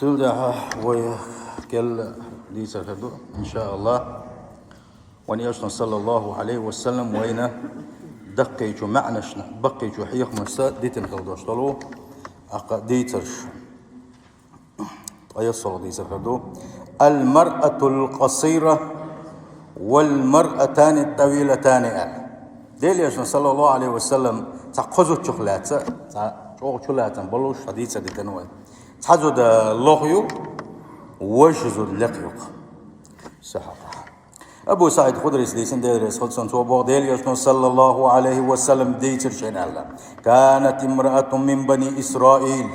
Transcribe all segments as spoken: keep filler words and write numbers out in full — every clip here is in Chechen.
Цул тӀаьхьа вай керла дийцар хир ду, иншааллахӀ. Вайн Элчано, саллаллахӀу Ӏалайхи ва саллам, вайна даккхийчу маьӀнашна, баккхийчу хьехамашца дитина хила долуш долу, тӀаккха дийцарш. Ткъа ялсамани дийцар хир ду: «Ал-маръатул къасира вал маръатани тавилатани», аьлла. Делан Элчано, саллаллахӀу Ӏалайхи ва саллам, цхьа кхо зудчух лаьцна, цхьа чӀогӀа чулацам болуш хьадийцар дитина вай. Цхьа зуда лоха ю, важа зуда лекха ю-кх. Сахьихь. Абу СаӀид Худрис дийцина, Дела реза хуьлда цунна, цо боху, Делан Элчано, саллаллахӀу Ӏалайхи ва саллам, дийцира шайна аьлла: «Канат имраатун мин бани Исраил».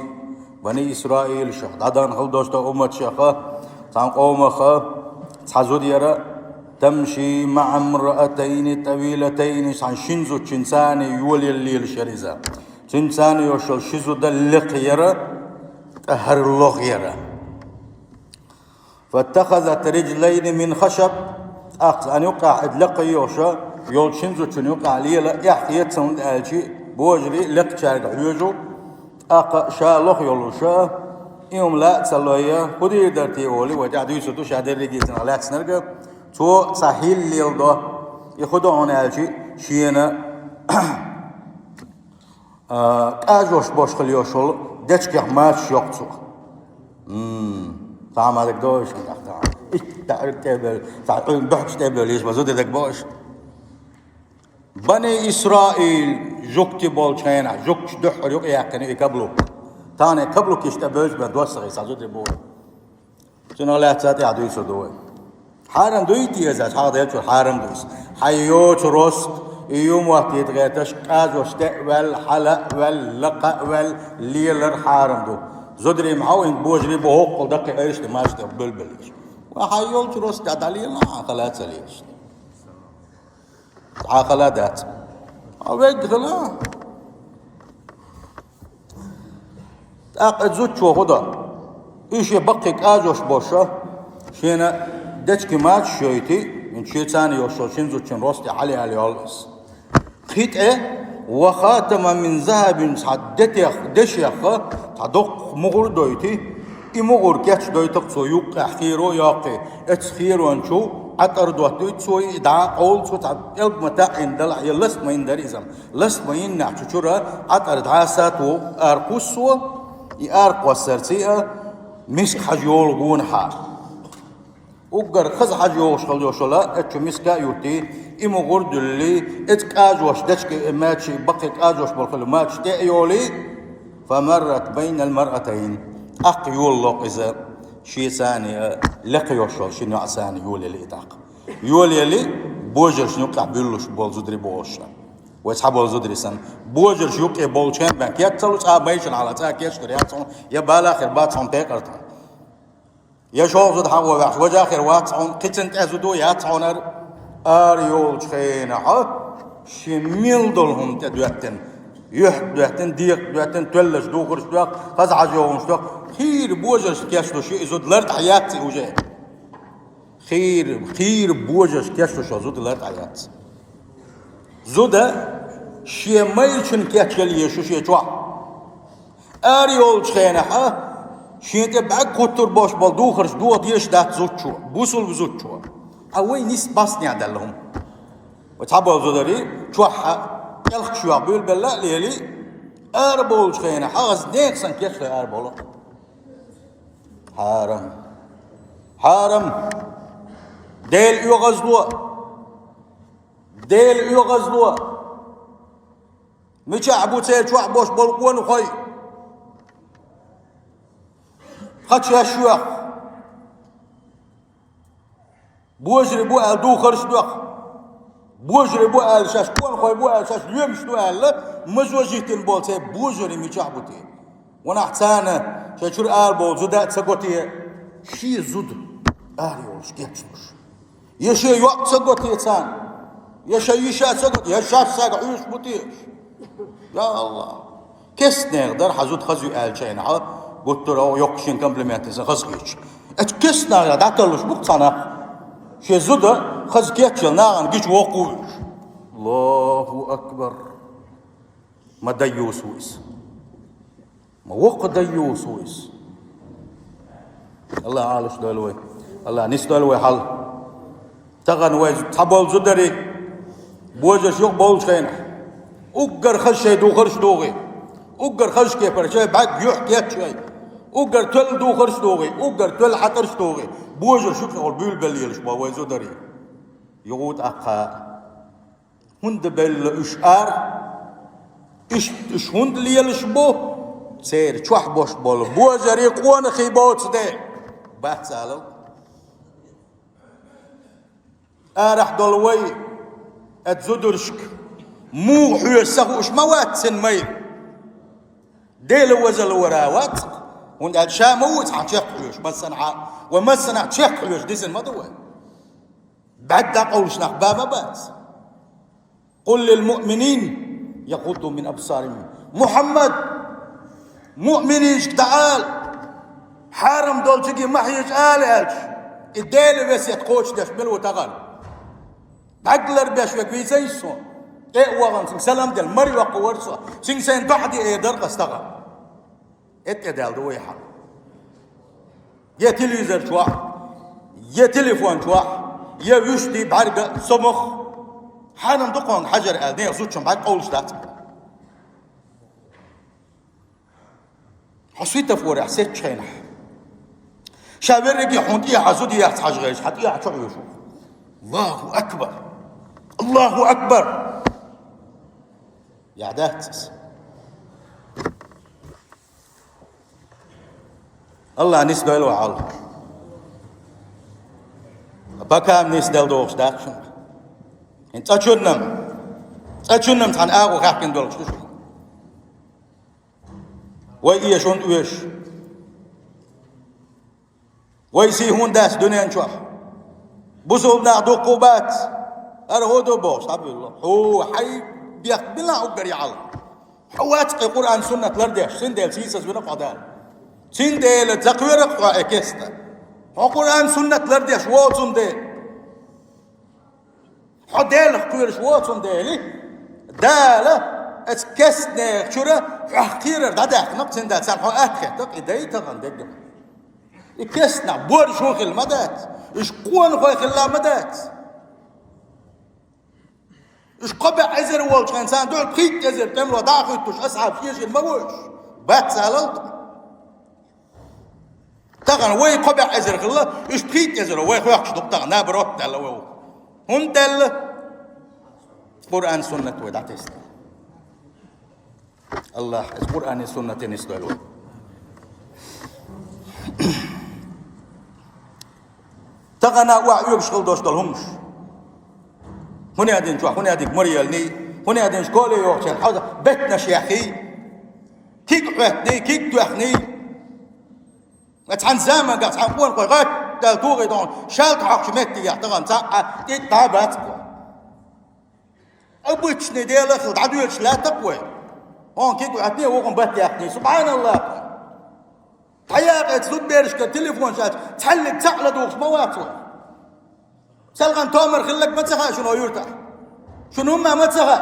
Бани Исраилех, дӀадахана хила долуш долу умматех, цхьана къомах цхьа зуда яра, «тамши маӀа имраатайни тавилатайни», цхьана шина зудчуьнца йолаелла лелаш яра иза. Цуьнца йолуш йолу ши зуда лекха яра, ткъа хӀара лоха яра. «Фаттахазат риджлайни мин хашаб». ТӀаккха царна юккъехь, и лекха йолуш йолчу шина зудчун юккъехь лела эхь хета цунна аьлча, божарий лекхачаьрга хьоьжу, тӀаккха ша лоха йолуш, и хӀума лаа а ца лой, хӀун дийр дара те олий, вай тӀаьхьа дуьйцур ду ша дерриге цунах лаьцнарг. Цо цхьа хӀилла леладо, и хӀун до хьуна аьлча, шена А, кӀажош бош хила йолуш йолу дечигех мачаш йоккху цо. М, цхьа ма дагадогӀу шуна тахана. Итт тӀаьрг тӀе а бевлла, цхьа Ӏуьйна бохьчу тӀе а бевлла, еш ма зуда дагабо аша. Бани Исраил жуьгти болчу хенахь, жуьгташа дуьххьара юкъаяьккхина и каблук. Тахана и каблук иштта бевзаш бен доссагӀий цхьа зуда бу. Цунах лаьцна тӀаьхьа дуьйцур ду вай. Хьарам дуй те иза, хьагӀ делчуьра хьарам ду иза. Хьайн йоцу рост, и юм ваттийта гӀерташ, кӀажош тӀе а ваьлла, хьала а ваьлла, лакха а ваьлла, лелар хьарам ду. Зударий ма хьо, хӀинца божарий бу хӀоккхул даккхий айшна, маьрша тӀе билбеллаш. Ва хьайн йолчу рост тӀе дӀалела, хьан хала а ца лелаш. Хьан хала а дац. Хьан вегга хила. ТӀаккха и зудчо хӀун до? И шен баккхий кӀажош бош, шена дечиган мачаш йойтий, хӀинца шеца йолуш йолу шина зудчун росте хьалаяьлла йолу иза. Кхин тӀе, «ва хатаман мин захьабин», цхьа детех, дешех, цхьа доккха мугӀар а дойтий, и мугӀар кечдойту-кх цо юккъехь херо а йоккхий, оцу херончу Ӏатар доттуьйту цо и, дӀа а къовлу цо, цхьа пӀелг ма таӀийна далахь, я ласт ма йина дара иза. Ласт ма йиннехь, чу чуьра Ӏатар дӀаса а туху, ара кхуссу, и ара кхоссарций а миска хьажа йогӀу гонахьара. Уггар хаза хьажа йогӀуш хила йолуш йолу, оцу чу миска а юттий, и мугӀар а дуьллий, оцу кӀажош дечиган мачаш, баккхий кӀажош болу хила мачаш тӀе а йолий, «фамаррат байнал маръатайн», тӀаккха йолало-кх иза, шеца а, лекха йолуш йолу шина йоӀца йолаелла и тӀаккха. Йолаелла, божаршна юккъехь буьллуш болу зударий бохуш. Вай цхьаболу зударий санна, божарш юккъе болчу хенахь бен кеч ца лу, цкъа майшана хьала, цкъа кечдур яц хьуна, я бала хир бац хьуна, пекъар тхьуна. Я шолгӀа зуда хьагӀо ваьхьаш, важа хир вац хьуна, кхин цунна тӀе зуда яц хьуна ара. Ара йолчу хенахь, шен мел долу хӀума тӀе доьттина, юьхь доьттина, декъа доьттина, тоьллаш духарш доьху, хаза хьажа йогӀуш доьху, хийра божаршна кечлуш ю и зуда, лартӀехь яц и уже. Хийра, хийра божаршна кечлуш йолу зуда лартӀехь яц. Зуда шен майрачун кечъяла еза шу шен чохь. Ара йолчу хенахь, шен тӀе бӀаьрг кхуттур болуш болу духарш доха дезаш дац зудчо, бусулба зудчо. Ткъа вай нисса бӀаьстенехь даьлла хӀума. Вай цхьаболу зударий чохь кӀелхаш йохь буьйлабелла а лелий, ара бовлучу хенахь, хаза нехан санна кечлой ара бовла. Хьарам. Хьарам. Дела оьгӀазло. Дела оьгӀазло. Мичахь бу церан чохь бош болу къонахой? Хача шоьх. Божарий бу аьлла духарш доьху. Божарий бу аьлла шаьш, къонахой бу аьлла шаьш, лоьмаш ду аьлла, мазо життина болу церан божарий мичахь бу те? Ванахь царна шайн чуьра ара бовла зуда а ца го те, шен зуда ара йолуш кечлуш. Я шен йоӀ ца го те царна, я шайн йиша ца го те, я шаьш цаьрга Ӏуьйсуш бу те? Я АллахӀ! Кестнех дара хьан зуда хаза ю аьллачу хенахь, гуттара а йоккха шен комплимент сан хаза хеташ. Оцу кестнахе дӀаталуш бу-кх цхьа нах. Шен зуда хаза кечъелла нахана гича воккха ву уьш. АллахӀу акбар! Ма дайюс ву иза. Ма воккха дайюс ву иза. Аллах Ӏалаш дойла вай. Аллах нисдойла вай хьал. Тахан вай цхьаболу зударий божарш юкъа болчу хенахь, уггар хаза шайн духарш дугӀий, уггар хаза кепара шайн бӀаьрг юьхь кечъяй, уггар тоьлла духарш дугӀий, уггар тоьлла хьатӀарш дугӀий, божарш юкъахула буьйлабелла елаш бо вай зударий. Юха тӀаккха хӀунда белла уьш ара? Иштта уьш хӀунда лелаш бу? Церан чохь бош болу божарий къонахий боцу дела. Бац алал. Арахь долу вай, оцу зударшка муха хьоьжуш ца хууш ма вац цуьнан майра. Делан везалора вац, хӀунда аьлча ша ма ву цхьа чекх хьоьжуш, массанхьа, ва массанхьа чекх хьоьжуш дисина ма ду вай. БӀаьрг дӀакъовлуш нах ба ма бац. «Къул лил муъминин ягӀудду мин абсарихим». Мухьаммад, муъминашка дӀаала, хьарам долчуьнга ма хьежа ала аьлча, и Делан весет кхочушдеш мила ву тахана? БӀаьрг ларбеш верг вийцай суна. ТӀе а вахана, цуьнга салам делла, мара йоккхур вара со. Цуьнга сайна дуӀа де эр дара-кх ас тахана. ТӀе тӀедаьлла ду вай хьал. Я телевизор чохь, я телефон чохь, я вуьшта бӀаьрга сомах. Хьанна ду кхунга хьажар аьлла, нехан зудчун бӀаьрг къовлуш дац. Хьо светофорехь сецчу хенахь, ша верриге хьуна тӀехьа зуда яц хьажа гӀерташ, хьан тӀехьа чу хьоьжуш ву. Аллаху акбар! Аллаху акбар! Я дац иза? Аллах нисдойла вай хьал. Пока нисделла догӀуш дац шуна. ХӀинца цӀа чуннам, цӀа чуннам цхьана агӀо хаьккхина долуш ду шуна. Вай эшонна оьшу. Вай сий хӀунда дац дуьнен чохь? Бусулба нах дуккха а бац. ХӀара хӀун ду бохуш, дӀабуьллу. Хьо, хьайн бехк билахь уггар яхьал. Хьо вац-кх и Къуръан-суннат лардеш, цундела сийсазвина-кх хьо Дала. Цундела ца кхоьру-кх хьо и кеста. Хьо Къуръан-суннат лардеш воцун дела. Хьо Делах кхоьруш воцун дела, Дала оцу кестнех чуьра хьох кхерар дӀадаьккхина-кх, цундела царна хьо атта хетта-кх, и дай тахана деггара. И кестнах борша хилла ма дац, уьш къонахой хилла ма дац. Уьш кхо бӀе эзар волчу хенахь царна дуьхьал пхийтта эзар тӀемало дӀа а хӀуьттуш, асхьабаш шен-шен ма ву уьш. Бац алал тхо. Тахана вай кхо бӀе эзар хилла, уьш пхийтта эзар ву, вай хӀоьттуш ду-кх тахана, наоборот, даьлла вай ву. ХӀунда даьлла? Къуръан-суннат вай дӀатесна. Аллах, иза Къуръане, суннате нисдойла вай. Тахана охьа оьгуш хила долуш долу хӀумаш. ХӀун а дина чохь, хӀун а дика мара елний, хӀун а дина школе йохучеран хьоза беттанаш яххий, киг хьоьттиний, киг тоьхний. Цхьана заманахь цхьана къонахой гӀаттал тухий тохуна, шаьлта хьокхучу меттигехь тахана цхьаъ а тӀе дӀа а бац-кх. Обычный дела а хилла, дӀадоьдуш лаьтта-кх вай. Хьуна киг хьоьттиний, вукхунна батт яьккхиний. Субханаллах! ДӀаяккха оцу зудберашкара телефонаш аьлча, цхьаьллиг цхьаъ ладугӀуш ма вац вай. Селхана томар хилларг ма ца хаьа шуна вай юьртахь. Шуна хӀумма ма ца хаьа.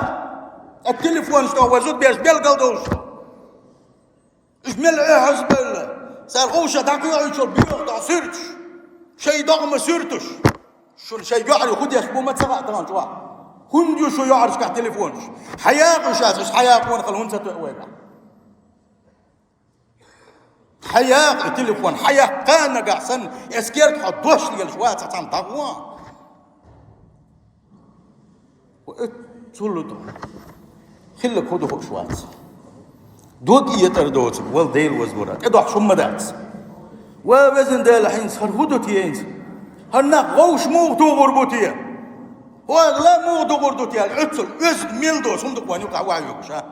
Оцу телефонаш тӀехь вай зудбераш белгал долуш. Уьш мел Ӏехьазбевлла, цара ховша дӀакхоьхьуьйтуш йолу боьха догӀма суьрташ, шайн догӀма суьрташ. Шуна шайн йоӀарий хӀун деш бу ма ца хаьа тахана чохь. ХӀунда ю шун йоӀаршкахь телефонаш? Хьаяккха уьш аса, уьш хьаяккха ван хала хӀунда ца тоьа вайгахь? Хьаяккха и телефон, хьаяккха нагахь санна, эскерта хьо дош лелаш вацахь цхьаьна дӀагӀо. Ва оццул ду. Хилларг хӀун ду хууш вац. Дог а етӀар доцург, вала Дела вазвара, тӀедохьуш хӀумма дац. Ва Везан Дела, хӀинца хӀара хӀун ду те хӀинца? ХӀара нах вовш муха тухур бу те? ХӀора ла муха тухур ду те аьлла, оццул оьзда мел доцу хӀума ду вайн юкъахь вахьа йогуш, а?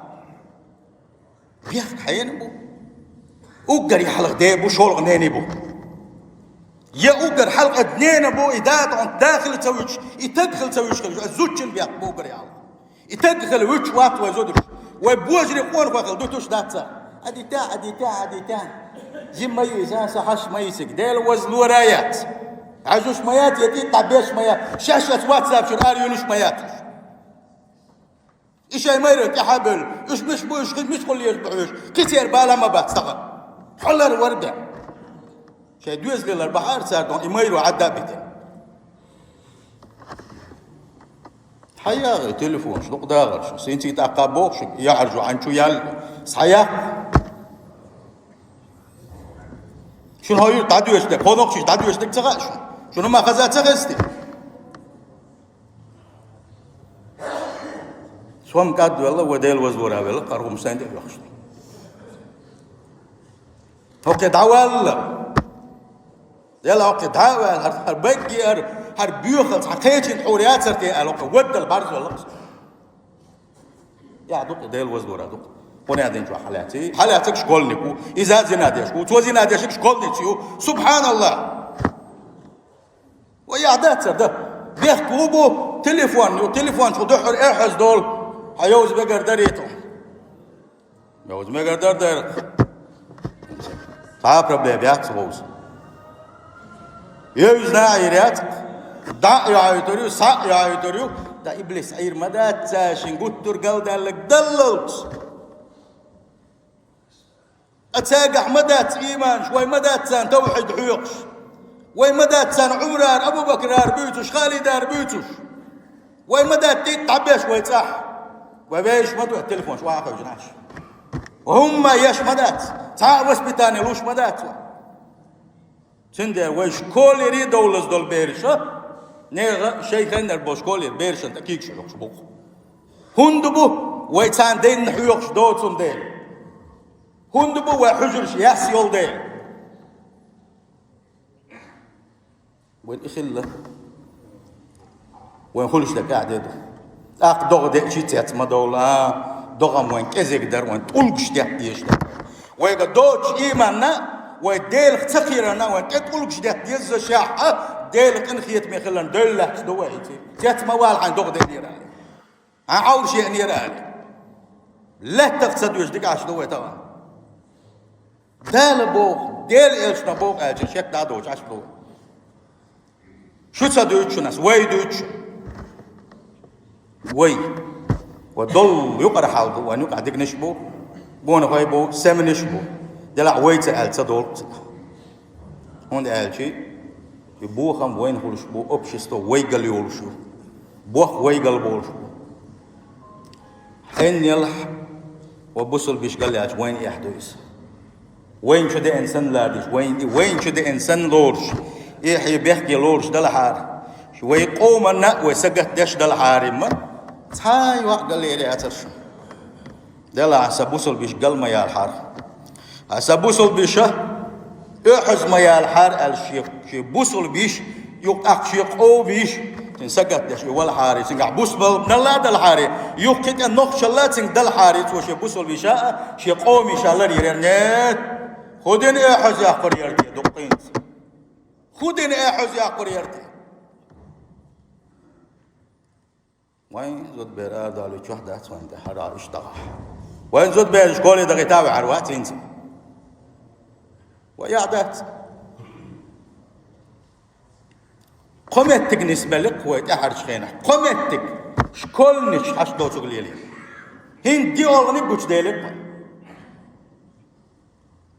Бехк хьенан бу? Уггаре хьалха ден бу, шолгӀа нене бу. Я уггар хьалха нене бу, и да тӀе да хила ца вуьтуш, и таг хила ца вуьтуш хилча, зудчун бехк бу уггаре хьалха. И таг хила вуьтуш вац вай зударш. Вай божарий къонахой хила дуьтуш дац цара. Хьадита, хьадита, хьадита. Жима ма ю иза, сан хьаша ма ю цига. Дела вазлора яц. Хьажуш ма яц, я тӀе дӀабеш ма яц. Шаьш аца вац завчур ара юьлуш ма яц уьш. И шайн майралла тӀаьхьа а бевлла, уьш миш бу, уьш хи-, миш хуьлуш бу хьуьш, кхин церан бала ма бац тахана. Хьо лар вара бен. Шайн доьзале лар бахьара цара дон, и майро Ӏадда а битина. Хьаяхьа телефонаш, дукха дагӀараш, синций тӀаккха боху шуьга, яхьаржо хьан чу яьлла, схьаяккха. Шуна хьо юьрта дӀадоьшуш дерг, хьо нохчийчу дӀадоьшуш дерг ца хаьа шуна? Шуна ма хаза ца хезти? Сом кӀадвелла, вай Дела вазвара велла, кхархӀумаш сайн тӀе а йохуш. ХӀокхе дӀавалла. Дела хӀокхе дӀа а ваьлла, хӀара, хӀара баггера, хӀара боьхалц, хьан кхечина тхьур яцар те аьлла, хӀокхе ваддал бӀарзвелла. Я дукха, Дела вазвара дукха. Кхунеа динчохь хьалаьций? Хьалаьцаг школьник ву. Иза зина деш ву. Цо зина дешиг школьница ю. Субханаллах! Вай яхь дац цара, да? Бехк ву бу, телефон ю. Телефон чу дуьххьара эхьаз долу. Хьан йовза мегар дарий тхо? Йовза мегар дар дара. Цхьа а проблема яц вовза. Евза а Ӏийр яц, дӀа а йохьуьйтур ю, схьа а йохьуьйтур ю. Ткъа иблис Ӏийр ма дац цаьршинна гуттар галдаьлларг даллалц. Ткъа цаьргахь ма дац ийманаш, вай ма дац царна тавхьид хьоькхуш. Вай ма дац царна Ӏумарара, Абу-Бакрара буьйцуш, Халидара буьйцуш. Вай ма дац тӀе дӀабеш вай цӀахь. Вай вешаш ма ду, телефонаш охьахевшина Ӏаш. ХӀумма еш ма дац. Цхьа а воспитание луш ма дац вай. Цундела вай школера довлаза долу бераша, нехан шайн хеннара болу школера берашна тӀе кийча хьоькхуш бу-кх. ХӀунда бу вай царна денна хьоькхуш доцун дела? ХӀунда бу вай хьуьжарш яс йолу дела? Вайн и хилла. Вайн хуьлуш дерг ахь де ду. ТӀаккха догӀа деъчий цец ма довла, а? ДогӀам вайн кӀезиг дара, вайн тӀулгаш детта дезаш дара. Вайга доцучу ийманна, вай Делах ца кхерарна, вайн тӀе тӀулгаш детта деззашехь а, Делан къинхетаме хиларна девлла лаьтташ ду вай хӀинца. Цец ма вала хьайн догӀа деънера аьлла. Хьан Ӏовраш еънера аьлла. Лаьттах ца доьжу дика Ӏаш ду вай тахана. Дала боху, Делан элчано боху аьлча, шек дӀа а доцуш Ӏаш ду вай. Шу ца дуьйцу шуна ас, вай дуьйцу шуна. Вай. Ва долу юкъара хьал ду, вайн юкъахь дегнаш бу, гонахой бу, семанаш бу. Делахь вай ца аьлла ца долу ца. ХӀунда аьлча и бохам вайна хуьлуш бу, общество вайгал йолуш ю. Бох вайгал болуш бу. Хьеннелахь ва бусулбиш галъяьлча вайна эхь ду иза. Вайна чу деана санна лардеш, вайна и вайна чу деана санна лоруш, эхье бехке лоруш далахьара. Вай къоманна а вай сагатдеш далахьара имма, цхьа а йоӀ галъер яцара шуна. Делахь сан бусулбиш гал ма ялахьара. Сан бусулбиша оьхьаз ма ялахьара аьлла шен, шен бусулбиш, юха тӀаккха шен къомиш, цуьнан сагатдеш и валахьара, цуьнгахь бусалбаналла а далахьара, юха кхин тӀе нохчалла а цуьнга далахьара, цо шен бусулбиша а, шен къомиша а лар йирера. Нет! ХӀун дина оьхьаз яккхар яра те дуккхинца? ХӀун дина оьхьаз яккхар яра те? Вайн зудбер арадалуьйтуш дац вайн тӀе хӀара иштта дагахь. Вайн зудбер школе дахийтаваьхьар вац хӀинца. Вай яхь дац. Кхо меттиг нисбелла-кх вай тӀаьхьарчу хенахь. Кхо меттиг школьнича хьаш доцург лелийна. ХӀинца диъолгӀаниг гучуделира-кх вай.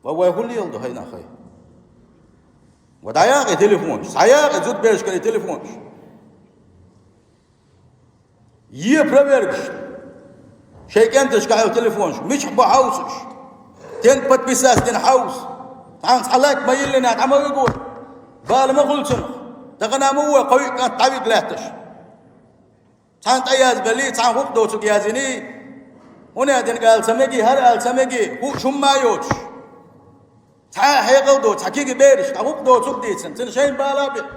Ва вай хӀун леладо хӀай нах хӀай? Ва дӀаякъа и телефонаш, схьаякъа и зудберашкара и телефонаш. Е провергаш шайн кӀенташкахь йолу телефонаш, мичахь бу хьовсуш? Стенга подписаться дина хьовса? Цхьаьна цхьа лайк ма йиллинехь, дӀа ма вигой. Бала ма хуьлу цунах. Тахана ма ву вай кхо-йиъ кӀант дӀавига лаьтташ. Цхьаьна тӀеязбеллий, цхьаьна хӀуъа доцург язйиний, хӀун а дина ала ца мегий, хӀара ала ца мегий, хӀуъа шун ма йоцуш. Цхьа а хьекъал доцу, цхьа кегий бераш, цхьа хӀуъа доцург дийцина, цуьнан шайна бала а бина.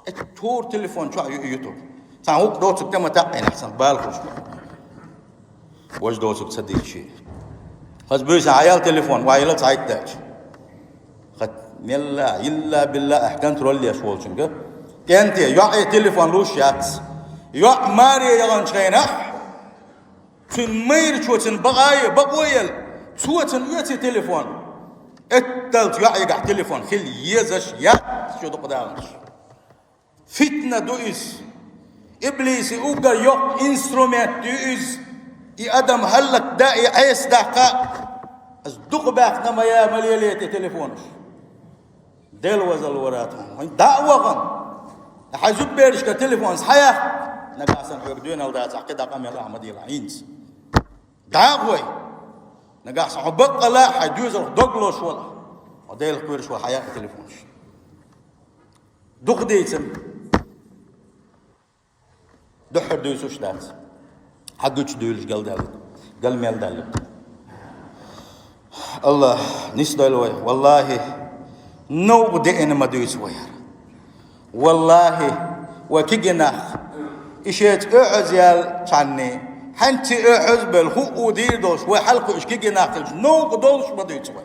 Э, чура телефон чохь ю ютуб. Цхьа хӀуъа доцург тӀе ма таккхийна, сан бала хуьлуш ма. Важа доцург ца дийцича. Хаза буьйса хьаяьлла телефон, ваийла цхьайтта даьлча. Хат мелла, илла билла ахь контроль еш волчуьнга. КӀенте, йоӀе телефон луш яц. ЙоӀ маре яханчу хенахь, цуьнан майрачо цуьнан бакъа а, бакъо а елла, цо цуьнан оьций телефон. Этталц йоӀегахь телефон хила езаш яц, шу дукха дагӀанаш. Фитна ду иза. Иблисан уггар йоккха инструмент ю иза. И адам хӀаллакдан, и Ӏеса даккха. Аса дукха баьхна ма я, ма лелийта и телефонаш. Дела везалвара тхуна. ДӀа а вахана, хьайн зудаберашка телефонаш хьаяккха, нагахь санна хьоьга доьналла дацахь, кхидӀа къамел ахьа ма дийла хьинца. ДӀа а гӀой. Нагахь санна хьо баккъала а хьайн доьзалх дог лозуш валахь, хьо Делах кхоьруш валахь, хьаяккха телефонаш. Дукха дийцина. Дуьххьара дуьйцуш дац. Хьагучу дуьйлуш галдаьлла, гал мел даьлла. АллахӀ нисдойла вай. ВаллахӀи, новкъа деана ма дуьйцу вай хӀара. ВаллахӀи, вай кегий нах, и шеца оьгӀаз яьлчхьанний, хьанций оьгӀаз бел хӀуъу дийр долуш, вай хьалкхуьуш кегий нах хилча, новкъа долуш ма дуьйцу вай.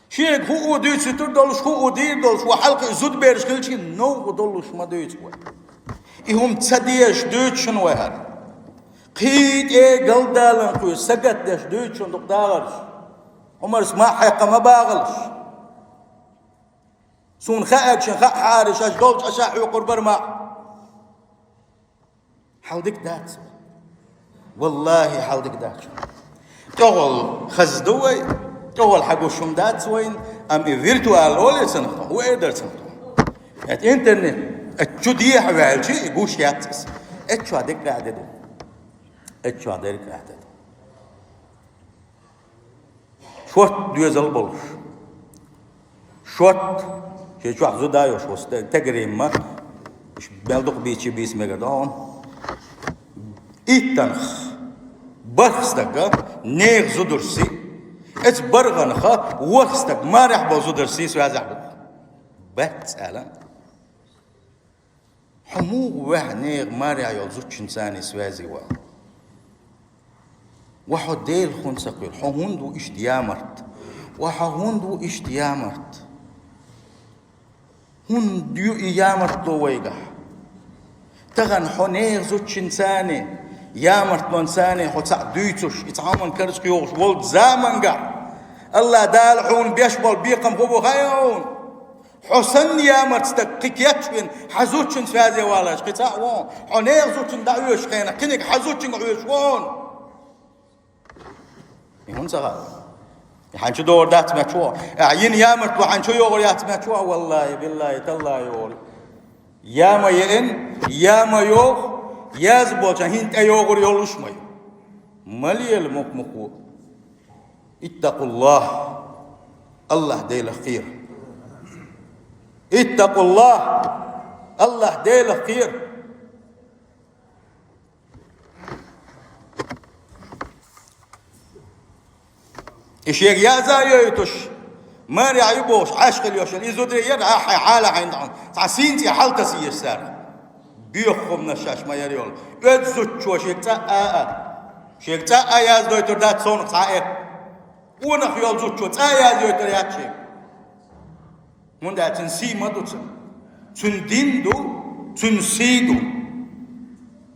Шега хӀуъу дуьйцуьйтур долуш, хӀуъу дийр долуш, ва хьалкхуьу зудабераш хилча, новкъа долуш ма дуьйцу вай. И хӀума ца дезаш дуьйцу шуна вай хӀара. Кхин тӀе галдалан кхуьу сагатдеш дуьйцу шуна дукха дахарш. Ӏумарс ма хьекха ма багӀалаш. Суна хаьагчун хаьа хьара, шаьш долчу аша хьоькхур бара ма. Хьал дика дац. ВаллахӀи, хьал дика дац. ТӀехула хаза ду вай, тӀехула хьагуш хӀума дац вайна, амма и виртуал олий цунах тхо, хӀун эр дара цунах тхо? ХӀета интернет, а чу дехьа ваьлча, и гуш яц иза. Эццахь дерг къаьхьа де ду. Эццахь дерг къаьхьа де ду. Шорта доьзал болуш. Шорта, шен чохь зуда а йолуш, хӀо стегарийн ма, уьш мел дукха бийцича бийца мегар ду хьуна. Иттанах, барх стага нехан зударшций, эцу барханах ворхӀ стаг марехь болу зударшций связехь бу. Бац аьлла. Хьо муха ваьхьа нехан марехь йолу зудчуьнца связи вала? Ва хьо Делах хӀунда ца кхоьру? Хьо хӀунда ву иштта ямарт? Ва хьо хӀунда ву иштта ямарт? ХӀунда ю и ямартло вайгахь? Тахана хьо нехан зудчуьнца, ямартлонца хьо цхьаъ дуьйцуш, и цхьа хӀуманна карзахйохуш волчу замангахь, АллахӀ Дала хьуна беш болу бекхам хӀун бу хаьа хьуна? Хьо санна ямарт стаг кхин кечвина, хьан зудчуьнца связи валаш кхин цхьаъ ву хьуна. Хьо нехан зудчуьнца дӀаоьшучу хенахь, кхиниг хьан зудчуьнга Ӏоьшу ву хьуна. И хӀунда ца хаьа? И хьан чу догӀур дац моьттуш ву? Ахьа йина ямартло хьан чу йогӀур яц моьттуш ву? ВаллахӀи, биллахӀи, таллахӀи, йогӀур. Я ма еана, я ма йогӀу, язболчарна хӀинца тӀейогӀур йолуш ма ю. Ма лела мукъа-мукъа ву. اتقوا الله. АллахӀ Делах кхера. اتقوا الله. АллахӀ Делах кхера. И шега яза а йойтуш, марехь ю бохуш, Ӏаш хила йиш йолу и зударий яра, ахьа хьайн хьала хьайна дӀа, цхьа сийна цӀе хьалатасийша цара. Боьха хӀуманаш шаьш ма яра йолу. Оцу зудчо шега цӀа а, а, шега цӀа а яздойтур дац совнах цхьа а. Къонах йолу зудчо цӀа а язйойтур яц шега. ХӀунда аьлча цуьнан сий ма ду цуьнан. Цуьнан дин ду, цуьнан сий ду.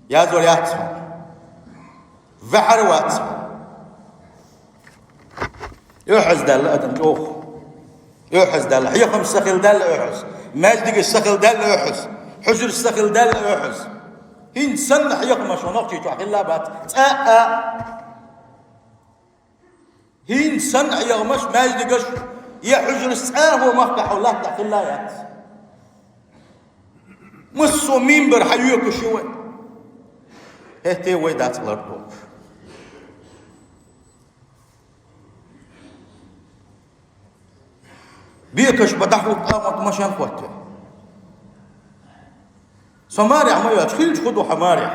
Язор яц хьуна. Ваьхьар вац хьуна. Оьхьаз даьлла адам чӀогӀа. Оьхьаз даьлла. Хьехамаш ца хилла даьлла оьхьаз. Маьждигаш ца хилла даьлла оьхьаз. Хьуьжарш ца хилла даьлла оьхьаз. ХӀинца санна хьехамаш ван нохчийчохь хилла бац. ЦӀа а. ХӀинца санна Ӏехамаш, маьждигаш, я хьуьжарш цӀа а хӀокху махкахь хьо латтахь хилла яц. Массо а минбар хьан йоькуш ю вай? ХӀетте вай дац лар тохуш. Бекаш бан дӀахӀутту амат машен хӀоттаве. Со марехь ма йоцуш, хилча хӀун ду хьан марехь?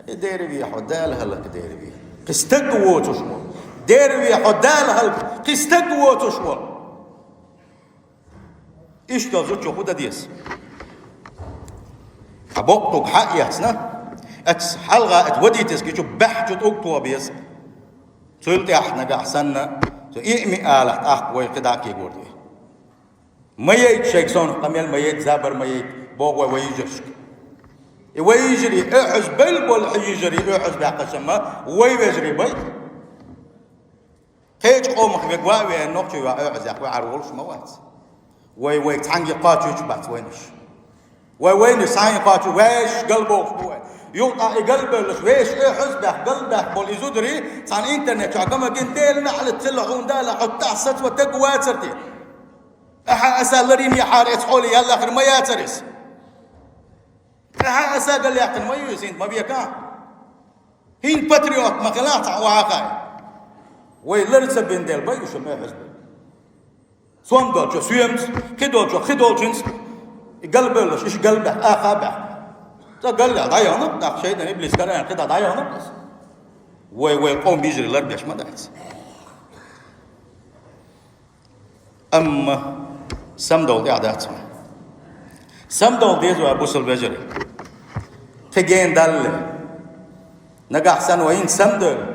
И дерве хьо, Дала хӀаллак дерве. Кхин стаг воцуш волу. Дерве хьо, Дала хӀаллак, кхин стаг воцуш волу. Иштта зудчо хӀун дан деза? Хьан боккхуг хьан а эцна, эцу хьалха эцу водительский чу баьхьа чу тӀулг тоха беза. Цул тӀаьхьа нагахь санна, цу и а ми алахь, тӀаккха вай кхидӀа а кегор ду. Ма яйта шайга совнах къамел, ма яйта, забар ма яйта, боху вай, вай йижаршка. И вай йижарий, оьхьаз белла болу хьан йижарий, оьхьаз баьккхачамма, вай вежарий бай. Кхечу къомах вега ван а веана, нохчий ван оьхьазех ваьӀар волуш ма вац. Вай, вай цхьаьнгге кхачуьйтуш бац вайнаш. Вай вайнаш цхьаьнгге кхачу, вешаш галбохуш бу вай. Юха и галбевллаш, вешаш оьхьаз баьхка, галбаьхка болу и зударий, цхьана интернет чохь гамагина Делан неӀалт цилла хьуна Дала, хьо тӀаьхьа сацо таг вацар те? Ахьа аса ларийна яхьара эца хьоле ял лахар ма яцар иза. Ахьа аса гал яьккхина ма ю иза, хӀинца ма бекахь. ХӀинца патриот ма хилахь цхьа вахахь. Вай лар ца бина дела ба уьш ма хьеза. Сом долчо соьмца, кхидолчо кхидолчуьнца, и галбевллаш, иш галбаьхка, аха а баьхка. Цкъа галлехь дӀаяханаб, нах шайтӀан иблис караьнна кхидӀа дӀаяханаб иза. Вай, вай къоман йижарий ларбеш ма дац. Амма самадовла тӀехь дац хьуна. Самадовла деза вай, бусалба вежарий. Кхин гена далле. Нагахь санна вай хӀинца самадевлла,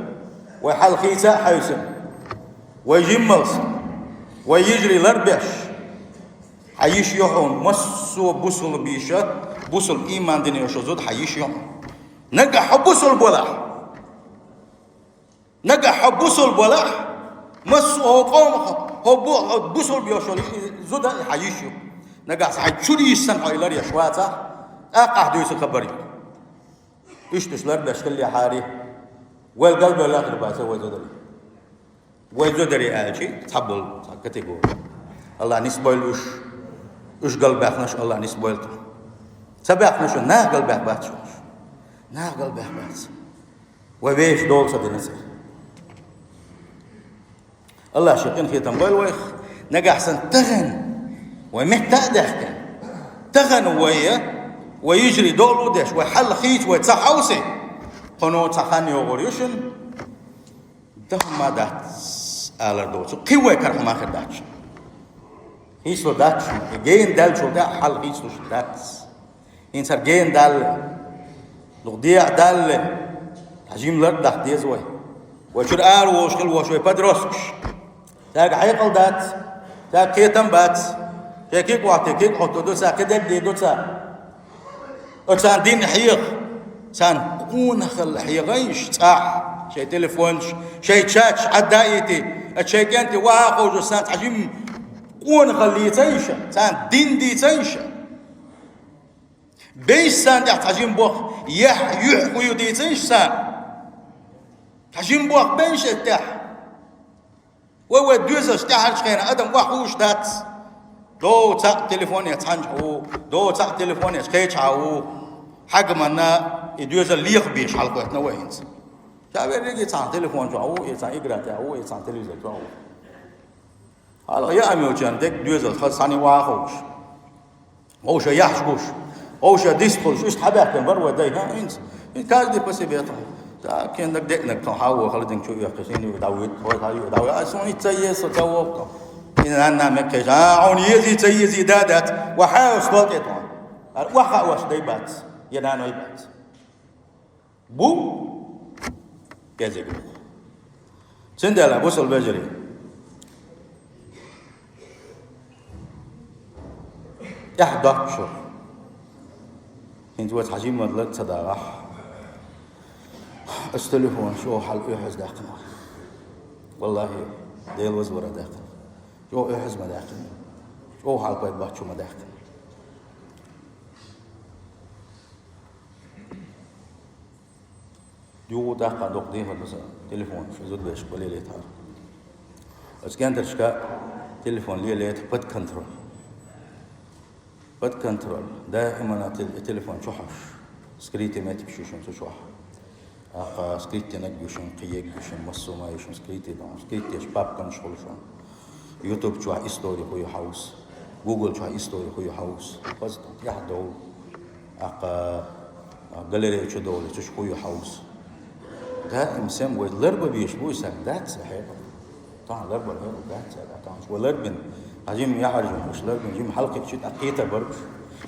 вай хьал хийца а хьаьвсина, вай жиммалц, вай йижарий ларбеш, хьан йиш ю хьуна, массо а бусалба йиша, бусалба иман дина йола зуда хьан йиш ю хьуна. Нагахь хьо бусалба валахь. Нагахь хьо бусалба валахь, массо а хьо къомах, хьо бу-, хьо бусалба йола зуда хьан йиш ю. Нагахь санна хьан чуьра йиш санна хьо и ларъеш вацахь, тӀаккха ахь дуьйцу хабар ю. Иштта уьш ларбеш хиллехьара, вай галбевлла хир бац вай зударий. Вай зударий аьлча, цхьаболу цхьа категори. АллахӀа нисбойла уьш, уьш галбаьхнарш АллахӀа нисбойла тхо. Ца баьхнарш наха галбаьхна бац уьш. Наха галбаьхна бац. Вай вешан дола ца дина цара. АллахӀа шен къинхетам бойла вайх, нагахь санна тахана вай метта а даьхкина. Тахана вай, вай йижарий дола а деш, вай хьал хийца вай ца хьовсе. Кхуьнан цхьа хан йогӀур ю шуна, даха ма дац алар доцу. Кхин вай карахь ма хир дац шуна. Хийцалур дац шуна, и гена даьллачул тӀаьхьа хьал хийцалуш дац. ХӀинца хӀара гена далле, дукха дехьа далле, хьажим лар а даха деза вай. Вай чуьра ара волуш хила волуш вай подросткаш. Цаьрга хьекъал дац, цаьрга кхетам бац, шайн куьг а хӀоттий, куьг а хӀотто ду цара, кхидерг дийр ду цара. Оцарна дин хьеха, царна къонахалла хьехийша цӀахь, шайн телефонаш, шайн чаташ Ӏаддаийти, оцу шайн кӀентий ваха а ховшуш, царна цхьа жимма къонахалла дийцийша, царна дин дийцийша. Бейша царна тӀехь цхьа жима бох, яхь, юьхь хӀун ю дийцийша царна. Цхьа жима бох бейша тӀехь. Вай, вай доьзалш тӀаьхьарчу хенахь адам охьахууш дац. Дов цхьаъ телефон эцна хьанчахь ву, дов цхьаъ телефон эцна кхечахьа ву. Хьагманна и доьзал лехабеш хьалакхоьттина вай хӀинца. Ша верриге цхьана телефон чохь ву, и цхьана игра тӀехь ву, и цхьана телевизор чохь ву. Хьалха яа мелчан дерг доьзалш хаза цхьаьна ваха ховш. Вовша яхьаш гуш, вовша дистхуьлуш, иштта хьабаьхкина бара вай дай, хӀа, хӀинца. И каждый по себе тхо. Так, кхин даг деънаг тхо хьан вохала динг чу оьхкхи, шина ю дӀавуьйту, хой хьан ю дӀавуьйту. Ай, суна и ца еза, со ца воху тхо. И нанна меккхайша, а, хьуна езий, ца езий, да дац, ва хьан стол тӀе тхо. Ара, охьа а ваша дай бац, я наной бац. Бу? Кезиг бу. Цундела, бусалба вежарий, тӀаьхьа доцчура. ХӀинца вай цхьа жимма лар ца дагӀахь, ас телефон чӀогӀа хьал оьхьаза даьккхина. Валлахи, Дела вазвара даьккхина. ЧӀогӀа оьхьаза ма даьккхина. ЧӀогӀа хьал пайда баччо ма даьккхина. Юха тӀаккха доккха дехар ду сан телефон, шу зудаберш ва лелетахьара. Оцу кӀентаршка телефон лелета под контроль. Под контроль. Даимана тел-, телефон чу хьош. Скрытый меттигаш ю шуна цу чохь. Аккха скрытый наг ю шуна, кхиерг ю шуна, массо а ма ю шуна скрытый дон. Скрытый папканаш хуьлу шуна. YouTube чохь истори хӀу ю хьовса, Google чохь истори хӀу ю хьовса. Хаза тӀехь довла. Аккха, а, галерея чу довлий, цуьш хӀу ю хьовса. Даим сем вай ларба веш ву и саг дац ца хьекъал. Тахьа ларба хьекъал дац ца дац. Вай ларбина, а жима яхьаржина, уьш ларбина, жима хьалкхиъчу тӀаккха кхетар бар уьш.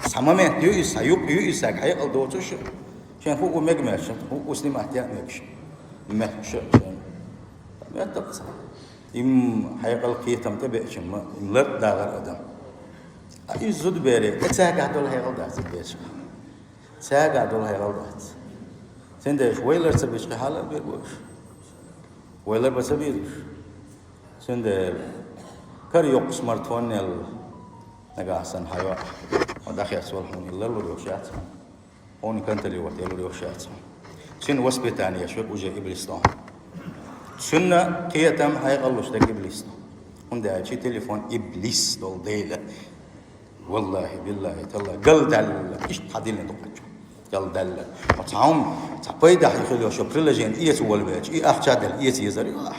Цхьа момент ю иза, цхьа юкъ ю иза, саг хьекъал доцуш. Шен хӀу у мега метташ, хӀу у снимать яа мегаш. Метташ шен. Меттакъ цхьа. Им хьекъал кхетам тӀе беачимма, им лард дагӀар адам. А иза зудабере, э, цаьргахь долу хьекъал дац и беча. Цаьргахь долу хьекъал дац. Цундела вай лар ца бича кхин хьала а бе бу уьш. Вай лар бан ца беза уьш. Цундела кара йоккха смартфон елла нагахь санна хьайо, хьо дӀахецвала хьуна и лар лур йолуш яц хьуна. Хьуна контролировать ялур йолуш яц хьуна. Цуьнан воспитание еш верг уже иблис ду хьуна. Цуьнан кхетам хьекъаллуш дерг иблис ду. ХӀунда аьлча телефон иблис долу дела. Валлахи, биллахи, талла. Галдаьлла. Иштта хьадиллина ду кхачо. Галдаьлла. Ма цхьа хӀума, цхьа пайда хьехийла йолу приложение эца волавелча, и ахча делла эца езар ю ахь.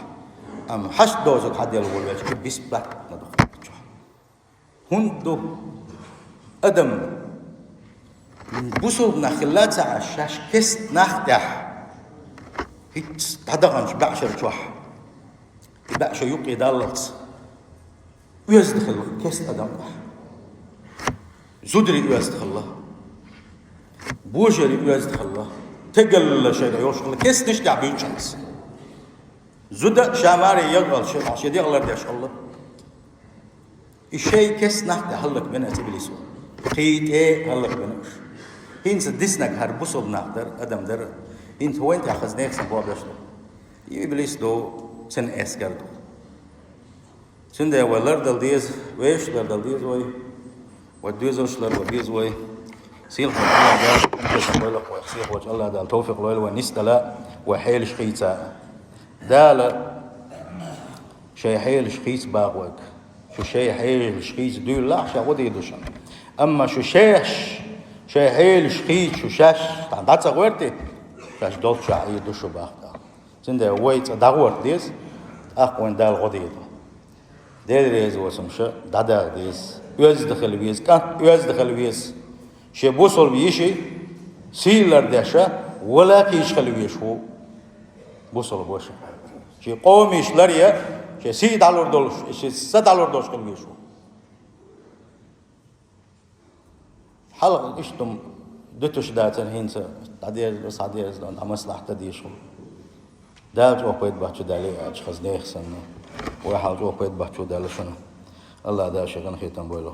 Амма хьашт доза хьаделла волавелча, и бесплатно ду кхачо. ХӀунда ду адам бусулба нах хилла ца Ӏаш, шаьш кест нах тӀехь, хӀинца дӀадаханчу баьӀшар чохь, и баьӀшар юккъе даллалц, оьзда хилла кест адам тӀехь. Зударий оьзда хилла, божарий оьзда хилла, тегалла шайга йолуш хилла, кесташ тӀехь буьйцуш. Зуда ша маре ягӀал шен, шен дегӀ лардеш хилла. И шайн кест нах тӀе хӀаллакбина аса иблис ву. Кхин тӀе хӀаллакбина уьш. ХӀинца диснарг хӀара бусулба нах дара, адам дара. ХӀинца вайн тӀехь хаза нехан санна бохуш ду. И иблис ду, цуьнан эскар ду. Цундела вай лардала деза, вешан лардала деза вай. Вай доьзалш лар вай деза вай. Сийлахь АллахӀ Дала, сийлахь вай, сийлахь волчу АллахӀ Дала тавфикъ лойла вай нисдала, вай хьелаш хийца. Дала шайн хьелаш хийца боху вайга. Шу шайн хьелаш хийца дуьйлахь, ша гӀо дийр ду шуна. Амма шу шаьш, шайн хьелаш хийца шу шаьш дӀа ца гӀоьртий, шаьш долччохь Ӏийр ду шу боху Дала. Цундела вай цкъа дӀагӀорта деза, тӀаккха вайн Дала гӀо дийр ду. Дела реза ву, сан ша дӀадаха деза. Оьзда хила веза, кӀант оьзда хила веза. Шен бусулба йиши сий лардеш, вала кийча хила везаш ву бусулба ваша. Шен къоман йиш ларъе, шен сий дӀалур долуш, шен са дӀалур долуш хила везаш ву. Хьалха иштта дуьтуш дацара, хӀинца дӀадерза, схьадерза, дӀа маслахьта дийш хӀума. Дала чӀогӀа пайда бахчу дале аьлча, хаза нехан санна. Вай хьал чӀогӀа пайда бахчу Дала шуна. АллахӀ Дала шен гӀан хетам бойла.